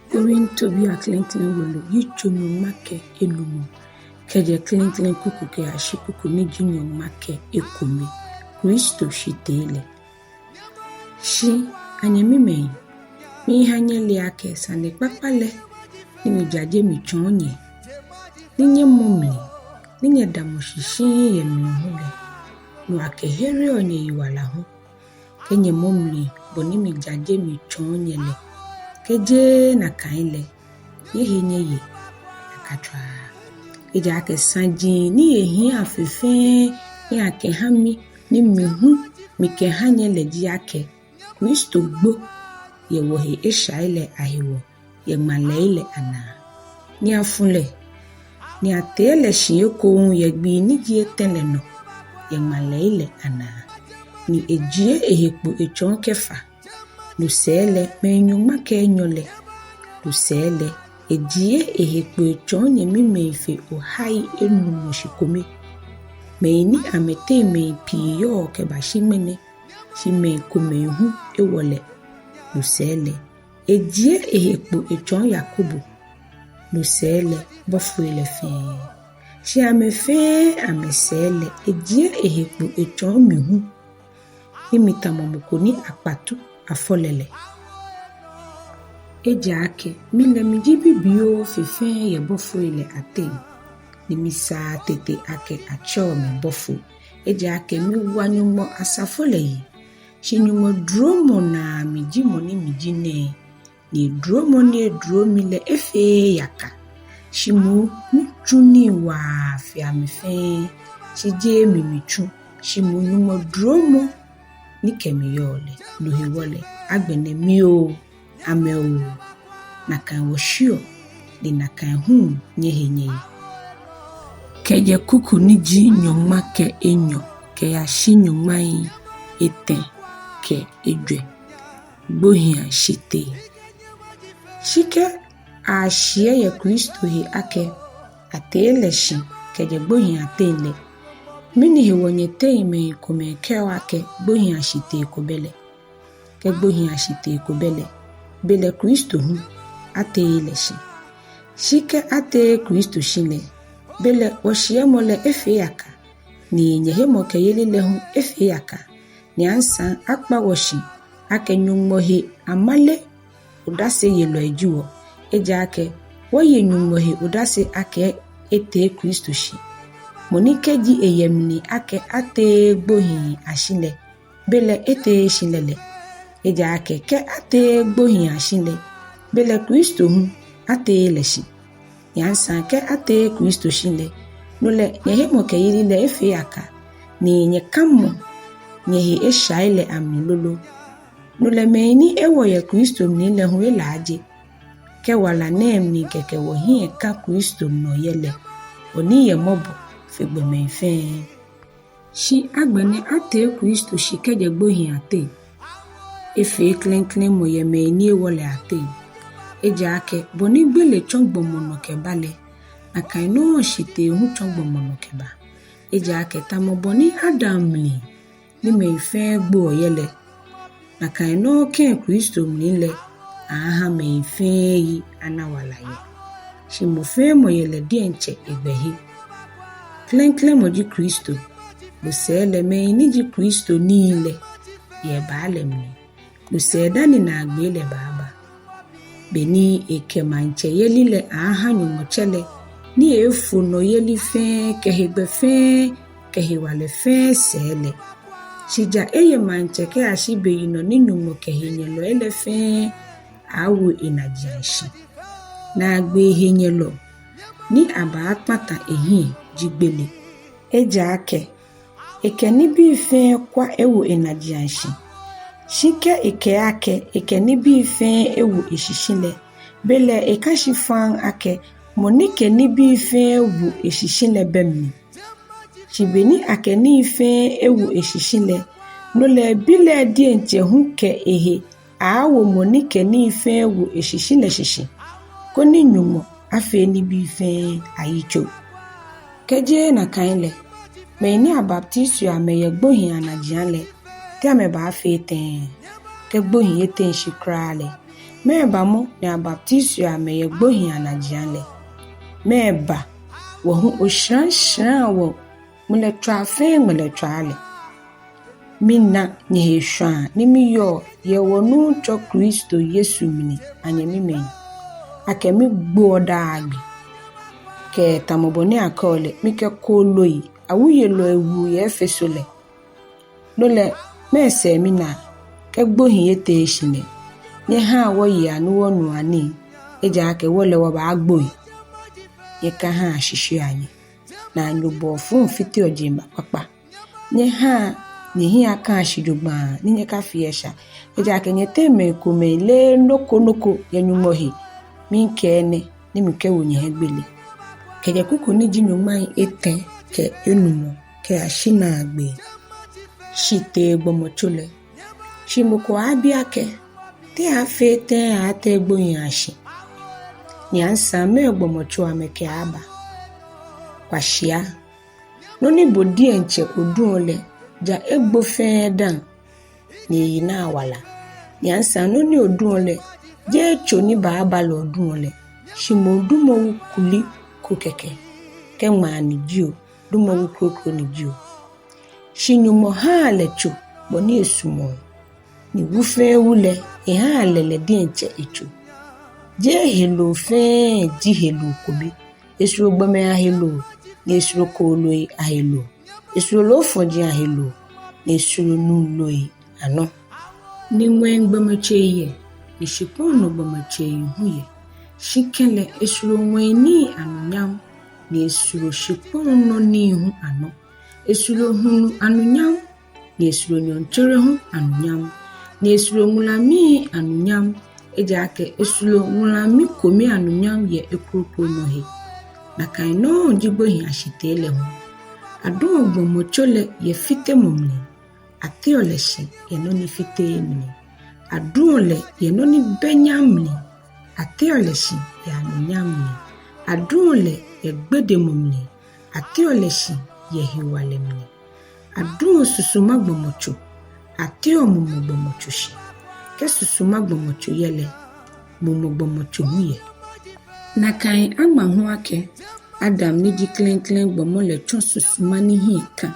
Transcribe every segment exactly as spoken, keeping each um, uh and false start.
Korintobii aklɛŋklɛŋ wolo, yitso nyɔŋma kɛ enumɔ, kɛjɛ klɛŋklɛŋ kuku kɛyashi kuku ni ji nyɔŋma kɛ ekome. Kristo shitee lɛ. Shi, anyɛmimɛi, miiha nyɛle akɛ sanekpakpa lɛ ni mijaje mitsɔɔ nyɛ, ni nyɛmɔ mli, ni nyɛdamɔ shi shiŋŋ yɛ mli hu lɛ, no akɛhereɔ nyɛyiwala hu. Kɛ nyɛmɔ mli bɔ ni mijaje mitsɔɔ nyɛ lɛ, kɛjeee nakai lɛ, nyɛhe nyɛye yakatswaa. Ejaakɛ saji ni ehiaa fe fɛɛ ni akɛha mi ni mi hu mikɛha nyɛ lɛ ji akɛ Kristo gbo yɛ wɔhe eshai lɛ ahewɔ yɛ ŋmalɛi lɛ anaa, ni afu lɛ, ni atee lɛ shi ekoŋŋ yɛ gbi ni ji etɛ lɛ nɔ yɛ ŋmalɛi lɛ anaa, ni ejie ehe kpo etsɔɔ Kefa, no sɛɛ lɛ mɛi nyɔŋma kɛ enyɔ lɛ, no sɛɛ lɛ ejie ehe kpo etsɔɔ nyɛmimɛi fe ohai enumɔ shi kome, mɛi ni amɛteŋ mɛi pii yɔɔ kɛbashi ŋmɛnɛ, shi mɛi komɛi hu ewɔ lɛ, no sɛɛ lɛ ejie ehe kpo etsɔɔ Yakobo, no sɛɛ lɛ bɔfoi lɛ fɛɛ. Shi amɛ fɛɛ amɛsɛɛ lɛ ejie ehe kpo etsɔɔ mi hu, ni mitamɔ mɔ ko ni akpatu afɔ lɛ lɛ. Ejaakɛ mi lɛ miji bibioo fe fɛɛ yɛ bɔfoi lɛ ateŋ, ni misaa tete akɛ atsɛɔ mi bɔfo. Ejaakɛ miwa Nyɔŋmɔ asafo lɛ yi, shi Nyɔŋmɔ duromɔ naa miji mɔ ni miji nɛɛ, ni eduromɔ ni eduro mi lɛ efeee yaka. Shi moŋ mitsu nii waa fe amɛ fɛɛ, shi jeee mi mitsu, shi moŋ Nyɔŋmɔ duromɔ ni kɛ mi yɔɔ lɛ. No hewɔ lɛ, agbɛnɛ mi oo, amɛ oo, nakai wɔshiɔ, ni nakai hu nyɛhe nyɛye. Kɛjɛ kuku ni ji nyɔŋma kɛ enyɔ kɛyashi nyɔŋmai etɛ kɛ ejwɛ. Gbohii ashitee. Shi kɛ ashiɛ yɛ Kristo he akɛ atee lɛ shi kɛjɛ gbohii ateŋ lɛ, mɛni hewɔ nyɛteŋ mɛi komɛi kɛɔ akɛ gbohii ashitee ko bɛ lɛ? Kɛ gbohii ashitee ko bɛ lɛ, belɛ Kristo hu ateee lɛ shi. Shi kɛ ateee Kristo shi lɛ, belɛ wɔshiɛmɔ lɛ efee yaka, ni nyɛhemɔkɛyeli lɛ hu efee yaka, ni asaŋ akpa wɔ shi akɛ Nyɔŋmɔ he amale odaseyelɔi ji wɔ, ejaakɛ wɔye Nyɔŋmɔ he odase akɛ etee Kristo shi. Mɔ ni kɛji eyɛ mli akɛ ateee gbohii ashi lɛ, belɛ eteee shi lɛ lɛ. Ejaakɛ kɛ ateee gbohii ashi lɛ, belɛ Kristo hu ateee lɛ shi. Ni asaŋ kɛ ateee Kristo shi lɛ, no lɛ nyɛhemɔkɛyeli lɛ efee yaka, ni nyɛkamɔ nyɛhe eshai lɛ amli lolo. No lɛ mɛi ni ewɔ yɛ Kristo mli lɛ hu elaaje. Kɛ wala nɛɛ mli kɛkɛ wɔhiɛ ka Kristo nɔ yɛ lɛ, wɔnii yɛ mɔbɔ fe gbɔmɛi fɛɛ. Shi agbɛnɛ atee Kristo shi kɛjɛ gbohii ateŋ, efee klɛŋklɛŋ mɔ yɛ mɛi ni ewɔ lɛ ateŋ. Ejaakɛ bɔ ni gbele tsɔ gbɔmɔ nɔ kɛba lɛ, nakai nɔŋŋ shitee hu tsɔ gbɔmɔ nɔ kɛba. Ejaakɛ tamɔ bɔ ni Adam mli ni mɛi fɛɛ gboɔ yɛ lɛ, nakai nɔŋŋ kɛ Kristo mli lɛ, aaha mɛi fɛɛ yi ana wala yɛ. Shi mɔ fɛɛ mɔ yɛ lɛ diɛŋtsɛ egbɛhe. Klɛŋklɛŋ mɔ ji Kristo, no sɛɛ lɛ mɛi ni ji Kristo nii lɛ yɛ ebaa lɛ mli. No sɛɛ dani naagbee lɛ baaba, be ni ekɛ maŋtsɛyeli lɛ aaha Nyɔŋmɔ Tsɛ lɛ, ni eeefo nɔyeli fɛɛ kɛ hegbɛ fɛɛ kɛ hewalɛ fɛɛ sɛɛ lɛ. Shi ja eye maŋtsɛ kɛyashi beyinɔ ni Nyɔŋmɔ kɛ henyɛlɔi lɛ fɛɛ aaawo enajiaŋshi. Naagbee henyɛlɔ ni abaakpata ehiɛ ji gbele. Ejaakɛ ekɛ nibii fɛɛ kwa ewo enajiaŋshi. Shi kɛ ekɛɛ akɛ ekɛ nibii fɛɛ ewo eshishi lɛ, belɛ eka shi faŋŋ akɛ mɔ ni kɛ nibii fɛɛ wo eshishi lɛ bɛ mli. Shi be ni akɛ nii fɛɛ ewo eshishi lɛ, no lɛ Bi lɛ diɛŋtsɛ hu kɛ ehe aaawo mɔ ni kɛ nii fɛɛ wo eshishi lɛ shishi, koni Nyɔŋmɔ afee nibii fɛɛ ayitso. Kɛjeee nakai lɛ, mɛi ni abaptisiɔ amɛ yɛ gbohii anajiaŋ lɛ, te amɛbaafee tɛŋŋ? egbohii eteŋ shi kwraa lɛ? Mɛɛba mɔ ni abaptisiɔ amɛ yɛ gbohii anajiaŋ lɛ? Mɛɛba wɔ hu osharaŋ sharaŋ wɔ ŋmɛlɛtswaa fɛɛ ŋmɛlɛtswaa lɛ? Mina nyɛhe shwaa ni miyɔɔ yɛ wɔ Nuŋtsɔ Kristo Yesu mli, anyɛmimɛi, akɛ migboɔ daa gbi. Kɛ tamɔ bɔ ni akɛɔ lɛ, mikɛ kooloi awuiyelɔi wu yɛ Efeso lɛ. No lɛ, mɛɛ sɛɛ minaa? Kɛ gbohii eteee shi lɛ, nyɛhaa wɔyea ni wɔnua nii, ejaakɛ wɔ lɛ wɔbaagboi. Nyɛkahaa shishiua nyɛ. Naanyobɔɔ fuu fiteɔ jeŋba kpakpa. Nyɛhaa nyɛhiɛ akaa shi jogbaŋŋ ni nyɛkafea esha. Ejaakɛ nyɛteŋ mɛi komɛi leee nɔ ko nɔ ko yɛ Nyɔŋmɔ he. Miikɛɛ enɛ ni mikɛwo nyɛ hiɛgbele. Kɛjɛ kuku ni ji nyɔŋmai etɛ kɛ enumɔ kɛyashi naagbee. Shitee gbɔmɔtso lɛ. Shi mɔ ko aabi akɛ, te aaafee tɛŋŋ aatee gbohii ashi? Ni asaŋ mɛɛ gbɔmɔtso amɛkɛaaba? Kwashia. Nɔ ni bo diɛŋtsɛ oduɔ lɛ, ja egbo fɛɛ dã, ni eyi naa wala. Ni asaŋ nɔ ni oduɔ lɛ, jeee tso ni baaba lɛ oduɔ lɛ, shi moŋ dumɔwu kuli ko kɛkɛ, kɛ ŋmaa ni jio, dumɔwu kroko ni jio. Shi Nyɔŋmɔ haa lɛ tso bɔ ni esumɔɔ, ni wu fɛɛ wu lɛ, ehaa lɛ lɛ diɛŋtsɛ etso. Jeee heloo fɛɛ ji heloo kome. Esoro gbɔmɛi aheloo, ni esoro kooloi aheloo. Esoro loofɔji aheloo, ni esoro nuu loi anɔ. Ni ŋwɛi gbɔmɔtsei yɛ, ni shikpɔŋ nɔ gbɔmɔtsei hu yɛ. Shi kɛlɛ esoro ŋwɛi nii anunyam, ni esoro shikpɔŋ nɔ nii hu anɔ. Esoro hulu anunyam, ni esoro nyɔɔŋtsere hu anunyam, ni esoro ŋulamii anunyam, ejaakɛ esoro ŋulami kome anunyam yɛ ekroko nɔ he. Nakai nɔŋŋ ji gbohii ashitee lɛ hu. Aduɔ gbɔmɔtso lɛ yɛ fitemɔ mli, ateɔ lɛ shi yɛ nɔ ni fiteee mli. Aduɔ lɛ yɛ nɔ ni bɛ nyam mli, ateɔ lɛ shi yɛ anunyam mli. Aduɔ lɛ yɛ gbedemɔ mli, ateɔ lɛ shi yɛ hewalɛ mli. Aduɔ susuma gbɔmɔtso, ateɔ mumɔ gbɔmɔtso shi. Kɛ susuma gbɔmɔtso yɛ lɛ, mumɔ gbɔmɔtso hu yɛ. Nakai aŋma hu akɛ, Adam ni ji klɛŋklɛŋ gbɔmɔ lɛ tsɔ susuma ni hiɛ kã.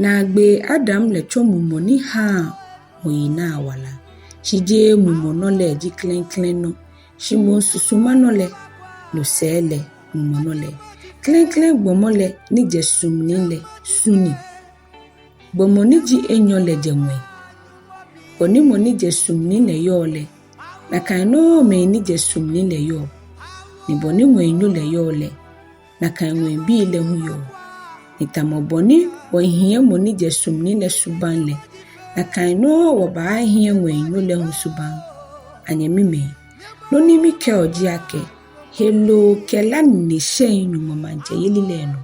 Naagbee Adam lɛ tsɔ mumɔ ni haa mɔ yi naa wala. Shi jeee mumɔ nɔ lɛ ji klɛŋklɛŋ nɔ, shi moŋ susuma nɔ lɛ, no sɛɛ lɛ mumɔ nɔ lɛ. Klɛŋklɛŋ gbɔmɔ lɛ ni jɛ su mli lɛ, su ni. Gbɔmɔ ni ji enyɔ lɛ jɛ ŋwɛi. Bɔ ni mɔ ni jɛ su mli lɛ yɔɔ lɛ, nakai nɔŋŋ mɛi ni jɛ su mli lɛ yɔɔ. Ni bɔ ni ŋwɛinyo lɛ yɔɔ lɛ, nakai ŋwɛibii lɛ hu yɔɔ. Ni tamɔ bɔ ni wɔhiɛ mɔ ni jɛ su mli lɛ subaŋ lɛ, nakai nɔŋŋ wɔbaahiɛ ŋwɛinyo lɛ hu subaŋ. Anyɛmimɛi, nɔ ni mikɛɔ ji akɛ, heloo kɛ la nine shɛŋ Nyɔŋmɔ maŋtsɛyeli lɛ nɔ,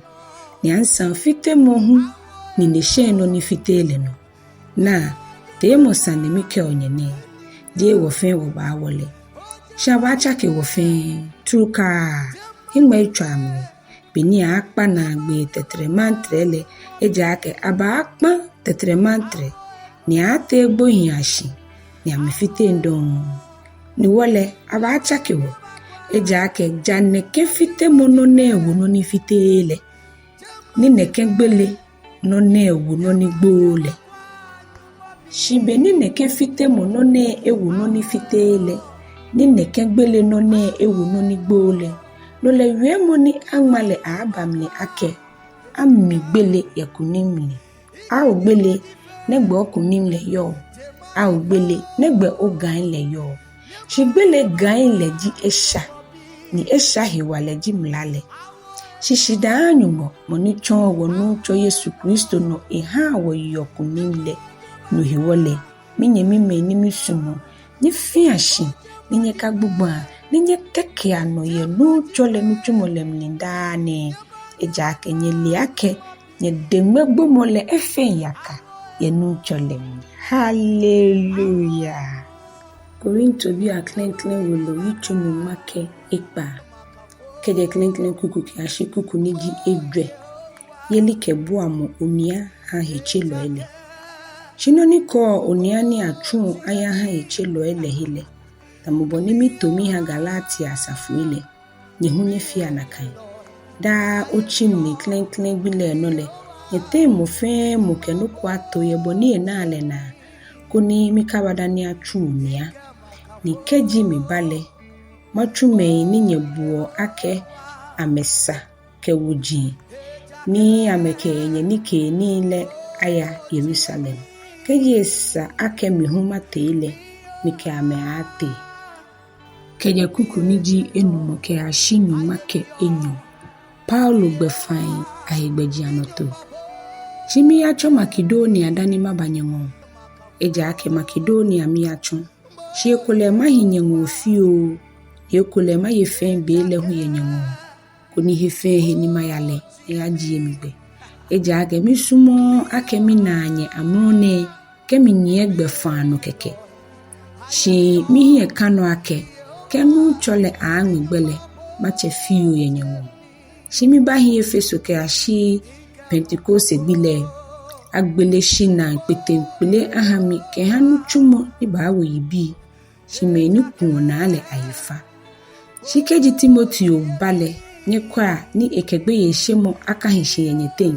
ni asaŋ fitemɔ hu nine shɛŋ nɔ ni fiteee lɛ nɔ. Naa, teemɔ sane mikɛɔ nyɛ nɛɛ, jeee wɔ fɛɛ wɔbaawo lɛ, shi abaatsake wɔ fɛɛ, trukaa, hiŋmɛitswaa mli. Be ni aaakpa naagbee tɛtrɛmantrɛ lɛ, ejaakɛ abaakpa tɛtrɛmantrɛ, ni aaatee gbohii ashi, ni amɛfiteŋ dɔŋŋ. Ni wɔ lɛ, abaatsake wɔ, ejaakɛ ja nɛkɛ fitemɔ nɔ nɛɛ wo nɔ ni fiteee lɛ, ni nɛkɛ gbele nɔ nɛɛ wo nɔ ni gbooo lɛ. Shi be ni nɛkɛ fitemɔ nɔ nɛɛ ewo nɔ ni fiteee lɛ, ni nɛkɛ gbele nɔ nɛɛ ewo nɔ ni gbooo lɛ, no lɛ wiemɔ ni aŋma lɛ aaaba mli akɛ, ami gbele yɛ kunim mli. Ao gbele, nɛgbɛ okunim lɛ yɔɔ? Ao gbele, nɛgbɛ ogai lɛ yɔɔ? Shi gbele gai lɛ ji esha, ni esha hewalɛ ji mla lɛ. Shi shidaa Nyɔŋmɔ, mɔ ni tsɔɔ wɔ Nuŋtsɔ Yesu Kristo nɔ ehaa wɔyeɔ kunim lɛ, no hewɔ lɛ, minyɛmimɛi ni misumɔɔ, nyɛfea shi, ni nyɛkagbugbaa, ni nyɛtekea nɔ yɛ Nuŋtsɔ lɛ nitsumɔ lɛ mli daa nɛɛ, ejaakɛ nyɛle akɛ nyɛdeŋmegbomɔ lɛ efeŋ yaka yɛ Nuŋtsɔ lɛ mli. Haleluya! Korintobii aklɛŋklɛŋ wolo yitso nyɔŋma kɛ ekpaa, kɛjɛ klɛŋklɛŋ kuku kɛyashi kuku ni ji ejwɛ. Yelikɛbuamɔ onia ha hetselɔi lɛ. Shi nɔ ni kɔɔ onia ni atsuɔ ayaha hetselɔi lɛ he lɛ, tamɔ bɔ ni mito miha Galatia asafoi lɛ, nyɛ hu nyɛfea nakai. Daa otsi mli klɛŋklɛŋ gbi lɛ nɔ lɛ, nyɛteŋ mɔ fɛɛ mɔ kɛ nɔ ko ato yɛ bɔ ni enaa lɛ naa, koni mikaba dani atsu onia. Ni kɛji miba lɛ, matsu mɛi ni nyɛbuɔ akɛ amɛsa kɛ woji, ni amɛkɛ nyɛnikeenii lɛ aya Yerusalem. Kɛji esa akɛ mi hu matee lɛ, mikɛ amɛ aaatee. Kɛjɛ kuku ni ji enumɔ kɛyashi nyɔŋma kɛ enyɔ. Paulo gbɛfai ahe gbɛjianɔtoo. Shi miyatsɔ Makedonia dani maba nyɛŋɔɔ. Ejaakɛ Makedonia miyatsɔ. Shi ekolɛ mahi nyɛŋɔɔ fioo, ni ekolɛ maye fɛi be lɛ hu yɛ nyɛŋɔɔ, koni he fɛɛ he ni maya lɛ, nyɛyajie mi gbɛ. Ejaakɛ misumɔɔɔ akɛ minaa nyɛ amrɔ nɛɛ kɛ minyiɛ gbɛfaa nɔ kɛkɛ. Shi mihiɛ ka nɔ akɛ, kɛ Nuŋtsɔ lɛ aaaŋmɛ gbɛ lɛ, matsɛ fioo yɛ nyɛŋɔɔ. Shi mibahi Efeso kɛyashi Pentekoste gbi lɛ, agbele shinaa kpeteŋkpele aha mi kɛha nitsumɔ ni baawo yibii, shi mɛi ni kuɔ naa lɛ ayi fa. Shi kɛji Timoteo ba lɛ, nyɛkwɛa ni ekɛ gbeyeishemɔ akahi shi yɛ nyɛteŋ,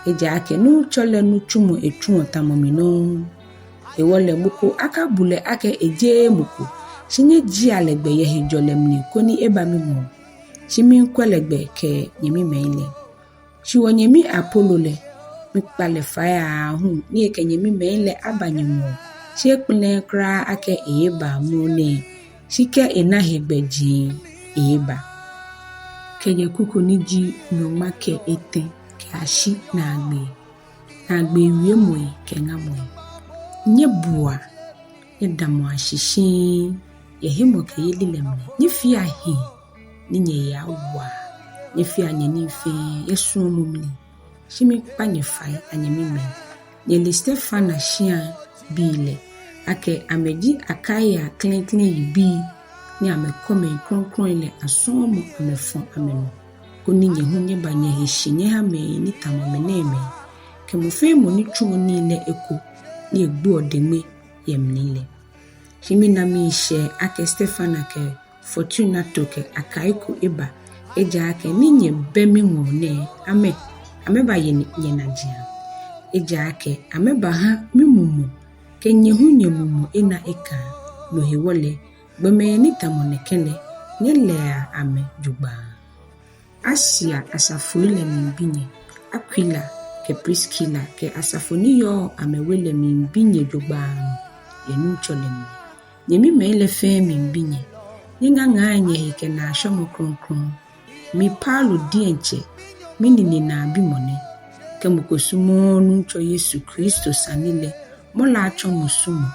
ejaakɛ Nuŋtsɔ lɛ nitsumɔ etsuɔ tamɔ mi nɔŋŋ. Hewɔ lɛ mɔ ko akabu lɛ akɛ ejeee mɔ ko, shi nyɛjiea lɛ gbɛ yɛ hejɔlɛ mli koni eba miŋɔɔ. Shi miikwɛ lɛ gbɛ kɛ nyɛmimɛi lɛ. Shi wɔnyɛmi Apolo lɛ, mikpa lɛ fai aahu ni ekɛ nyɛmimɛi lɛ aba nyɛŋɔɔ, shi ekpɛlɛɛɛ kwraa akɛ eeeba amrɔ nɛɛ, shi kɛ ena hegbɛji eeeba. Kɛjɛ kuku ni ji nyɔŋma kɛ etɛ kɛyashi naagbee. Naagbee wiemɔi kɛ ŋamɔi. Nyɛbua, nyɛdamɔa shi shiŋŋ yɛ hemɔkɛyeli lɛ mli. Nyɛfea hii ni nyɛyi awa. Nyɛfea nyɛnii fɛɛ yɛ suɔmɔ mli. Shi miikpa nyɛ fai, anyɛmimɛi. Nyɛle Stefana shia bii lɛ, akɛ amɛji Akaia klɛŋklɛŋ yibii, ni amɛkɔ mɛi krɔŋkrɔŋi lɛ asɔɔmɔ amɛfɔ amɛnɔ, koni nyɛ hu nyɛba nyɛhe shi nyɛha mɛi ni tamɔ amɛ nɛɛmɛi, kɛ mɔ fɛɛ mɔ ni tsuɔ nii lɛ eko ni egboɔ deŋme yɛ mli lɛ. Shi mina miishɛɛ akɛ Stefana kɛ Fortunato kɛ Akaiko eba, ejaakɛ ni nyɛbɛ miŋɔɔ nɛɛ, amɛ, amɛbaye nyɛnajiaŋ. Ejaakɛ amɛbaha mimumɔ kɛ nyɛ hu nyɛmumɔ ena ekaa. No hewɔ lɛ, gbɔmɛi ni tamɔ nɛkɛ lɛ, nyɛlea amɛ jogbaŋŋ. Asia asafoi lɛ miibi nyɛ. Akwila kɛ Priskila kɛ asafo ni yɔɔ amɛwe lɛ miibi nyɛ jogbaŋŋ yɛ Nuŋtsɔ lɛ mli. Nyɛmimɛi lɛ fɛɛ miibi nyɛ. Nyɛŋaŋaa nyɛhe kɛ naashwɔmɔ krɔŋkrɔŋ. Mi Paulo diɛŋtsɛ, minine naa bimɔ nɛ. Kɛ mɔ ko sumɔɔɔ Nuŋtsɔ Yesu Kristo sane lɛ, mɔ lɛ atsɔ musumɔ.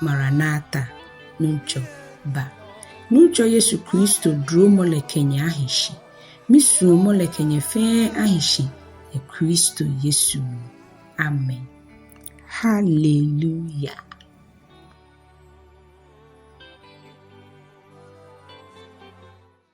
Maranata, Nuŋtsɔ, ba. Nuŋtsɔ Yesu Kristo duromɔ lɛ kɛ nyɛ ahi shi. Misuɔmɔ lɛ kɛ nyɛ fɛɛ ahi shi yɛ Kristo Yesu mli. Amen. Hallelujah.